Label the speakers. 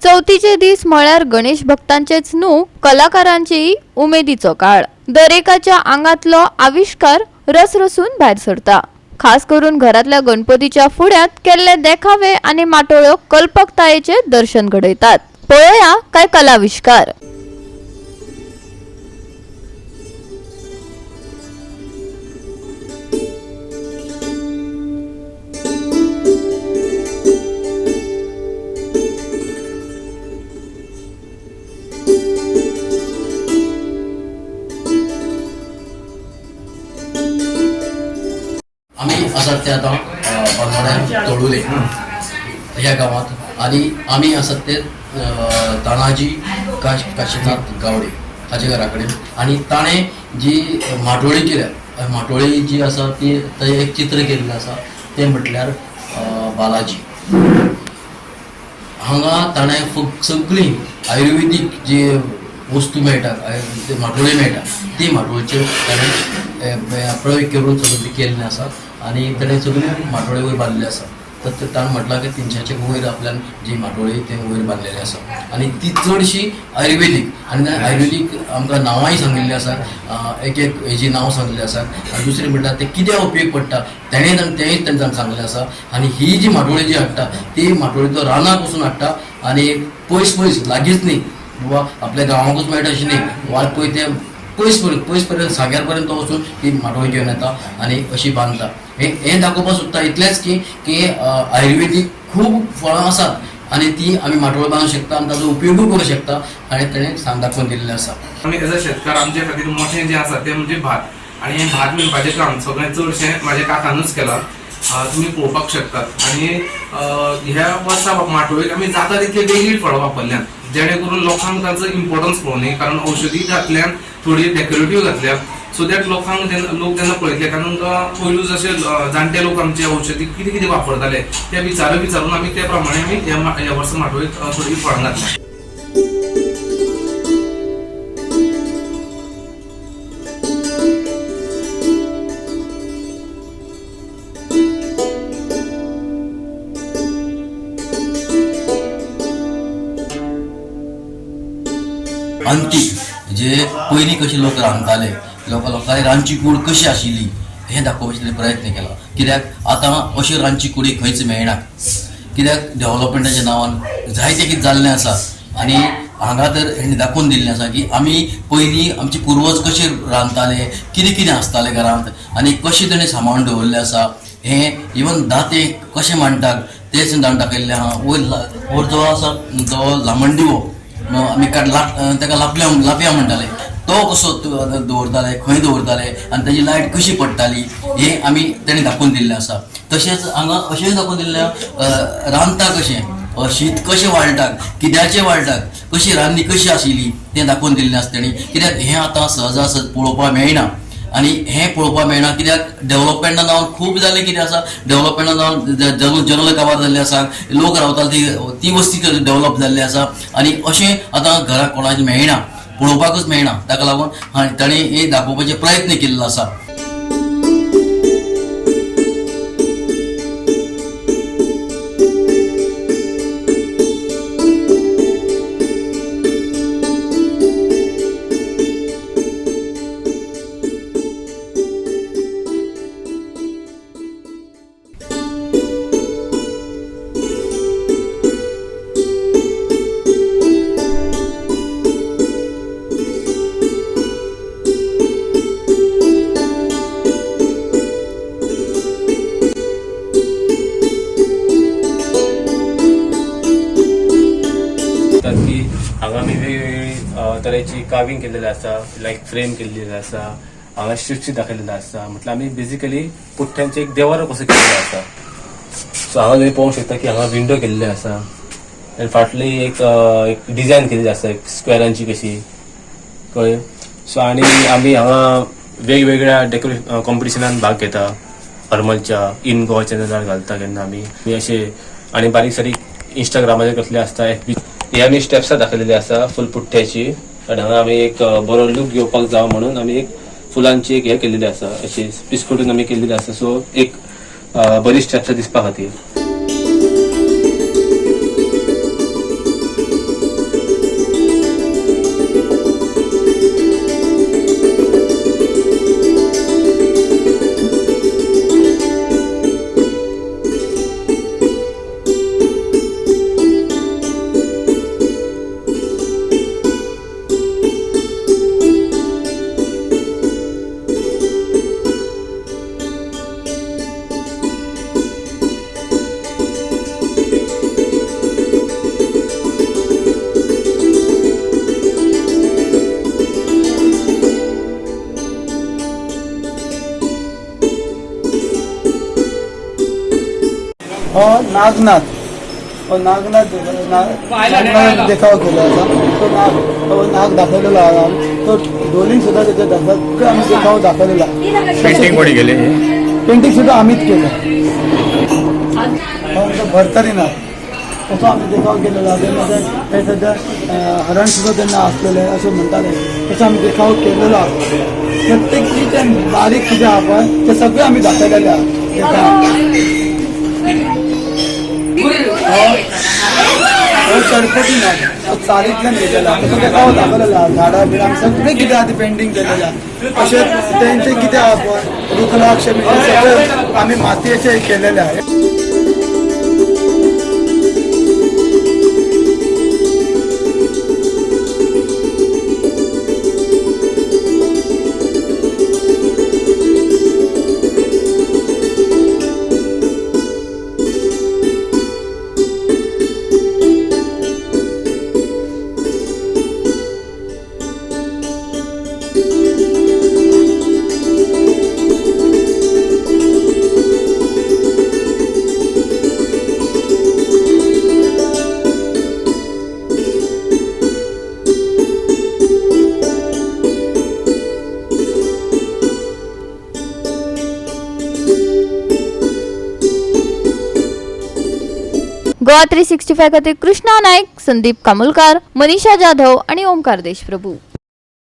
Speaker 1: चवथीचे दीस म्हळ्यार गणेश भक्तांचेच न्हू, कलाकारांचेय उमेदीचो काळ. दरेकाच्या आंगांतलो आविश्कार रसरसून भायर सरता. खास करून घरांतल्या गणपतीच्या फुड्यांत केल्ले देखावे आनी माटोळ्यो कल्पकतायेचे दर्शन घडयतात. पळोवया काय कलाविश्कार.
Speaker 2: आमी आसात ते आतां बांदोड्या तळुले ह्या गांवांत आनी आमी आसात ते तानाजी काशीनाथ गावडे हाच्या घरा कडेन. आनी ताणें जी माटोळी केल्या, माटोळी जी आसा ती थंय एक चित्र केल्लें आसा, तें म्हटल्यार बालाजी. हांगा ताणें फक्त सगळीं आयुर्वेदीक जी वस्तू मेळटा, ते माटोळी मेळटा, ती माटोळीचेर ताणें प्रयोग करून सगळें केल्लें आसा आनी ताणें सगळी माटोळी वयर बांदिल्ली आसा. तर ताणें म्हटलां की 300 वयर आपल्यान जी माटोळी ते वयर बांदलेली आसा आनी ती चडशी आयुर्वेदीक. आनी आयुर्वेदीक आमकां नांवांय सांगिल्लीं आसा, एक एक हेजी नांव सांगिल्लीं आसा. आनी दुसरें म्हटल्यार तें कित्याक उपयोग पडटा तेणें तेंय तांकां सांगिल्लें आसा. आनी ही जी माटोळी जी हाडटा ती माटोळी तो रानाक वचून हाडटा आनी पयस पयस लागींच न्ही, बाबा आपल्या गांवांकूच मेळटा अशें न्ही, वाळपय ते पयस पर्यंत पयस पर्यंत सांग्यार पर्यंत तो वचून ती माटोळी घेवन येता आनी अशी बांदता. हें दाखोवपाक सोदता इतलेंच की की आयुर्वेदीक खूब फळां आसात आनी ती आमी माटोळी बांदूंक शकता आनी ताजो उपयोगूय करूंक शकता आनी तेणें सांग दाखोवन दिल्लें आसा.
Speaker 3: आमी एज अ शेतकार आमचे खातीर मोठें जें आसा तें म्हणजे भात. आनी हें भात विणपाचें काम सगळें चडशें म्हाज्या काकानूच केलां, तुमी पळोवपाक शकतात. आनी ह्या वर्सा माटोळेक आमी जाता तितली वेगळी फळां वापरल्यात, जेणे करून लोकांक ताचो इम्पोर्टन्स पळोवं न्ही, कारण औषधी घातल्यान थोडी डेकोरेटीव घातल्या, सो that लोकांक जेन्ना लोक जेन्ना पळयतले, कारण पयलू जशे जाणटे लोक आमचे औषधी कितें कितें वापरताले ते विचारू विचारून आमी ते प्रमाणे आमी ह्या वर्सा माटोळेक थोडी फळां घातल्या.
Speaker 2: अंतीक जे पयलीं कशे लोक रांदताले, लोकांली रांदची कूड कशी आशिल्ली हें दाखोवपाचो प्रयत्न केला. कित्याक आतां अश्यो रांदची कुडी खंयच मेळना, कित्याक डेव्हलपमेंटाच्या नांवान जायतें कितें जाल्लें आसा. आनी हांगा तर हेणी दाखोवन दिल्लें आसा की आमी पयलीं आमचे पुर्वज कशे रांदताले, कितें कितें आसतालें घरांत आनी कशें तेणें सांबाळून दवरिल्लें आसा. हें इवन दांतें कशें मांडटात तें सुद्दां दाखयल्लें आहा. वयर जो आसा तो लामणदिवो आमी ताका लापया म्हणटाले, तो कसो दवरताले, खंय दवरताले आनी ताजी लायट कशी पडटाली हें आमी तेणें दाखोवन दिल्लें आसा. तशेंच हांगा अशेंय दाखोवन दिल्लें आहा, रांदता कशें, शीत कशें वाळटात, कित्याचें वाळटात, कशी रांदणी कशी आशिल्ली तें दाखोवन दिल्लें आसा तेणी. कित्याक हें आतां सहजा सहज पळोवपाक मेळना आनी हें पळोवपाक मेळना कित्याक डेव्हलपमेंटा नांवान खूब जाल्लें कितें आसा, डेव्हलपमेंटा नांवान जंगल काबार जाल्लें आसा, लोक रावताले ती वस्ती डेव्हलप जाल्ली आसा आनी अशें आतां घराक कोणाचें मेळना, पळोवपाकूच मेळना. ताका लागून ताणें हें दाखोवपाचे प्रयत्न केल्लो आसा.
Speaker 4: की हांगा आमी वेगवेगळी तरेची कार्विंग केल्लेली आसा, लायक फ्रेम केल्लेली आसा, हांगा सृश्टी दाखयलेली आसा. म्हटल्यार आमी बेजिकली पुठ्ठ्यांचे एक देवारो कसो केल्लो आसा. सो हांगा तुमी पळोवंक शकता की हांगा विंडो केल्ले आसा आनी फाटली एक डिजायन केल्ली आसा, एक स्क्वेरांची कशी, कळ्ळें. सो आनी आमी हांगा वेगवेगळ्या डेकोरेशन कॉम्पिटिशनान भाग घेता, हरमलच्या इन गोवा चॅनलार घालता केन्ना आमी अशे. आनी बारीक सारीक इंस्टाग्रामाचेर कसले आसता एफबी हे आमी स्टेप्सां दाखयलेली आसा फूल पुठ्ठ्याची. आनी हांगा आमी एक बरो लूक घेवपाक जावो म्हणून आमी एक फुलांची एक हे केल्लेली आसा, अशी पिस्कोटून आमी केल्लेली आसा. सो एक बरी स्टेप्सां दिसपा खातीर.
Speaker 5: हो नागनाथ, हो नागनाथ नागनाथ देखाव केलो आसा. तो नाग, हो नाग दाखयलेलो आहा. तो डोलीन सुद्दां तेच्या सगळें आमी देखाव दाखयलेलो आहा.
Speaker 6: पेंटिंग कोणी केले?
Speaker 5: पेंटिंग सुद्दां आमीच केलं. हो आमचो भरतरीनाथ, तसो आमी देखाव केलेलो आहा. तेन्ना ते सद्या हरण सुद्दां तेन्ना आसलेले अशें म्हणटाले, तसो आमी देखाव केलेलो आहा. प्रत्येक कितें बारीक कितें आहा पळय तें सगळें आमी दाखयलेलें आहा देखाव. हो चरपटी नाग, तो चालींतल्यान येयलेलो आहा, तसो देखाव दाखयलेलो आहा. झाडां बिडां आमी सगळें कितें आहा तें पेंटींग केलेलें आहा. तशेंच तेंचें कितें आहा पळय रुद्राक्ष बी सगळें आमी मातयेचें केलेलें आहा.
Speaker 1: गोवा 365 खातीर कृष्णा नाईक, संदीप कामुलकार, मनीषा जाधव आणि ओमकार देशप्रभू.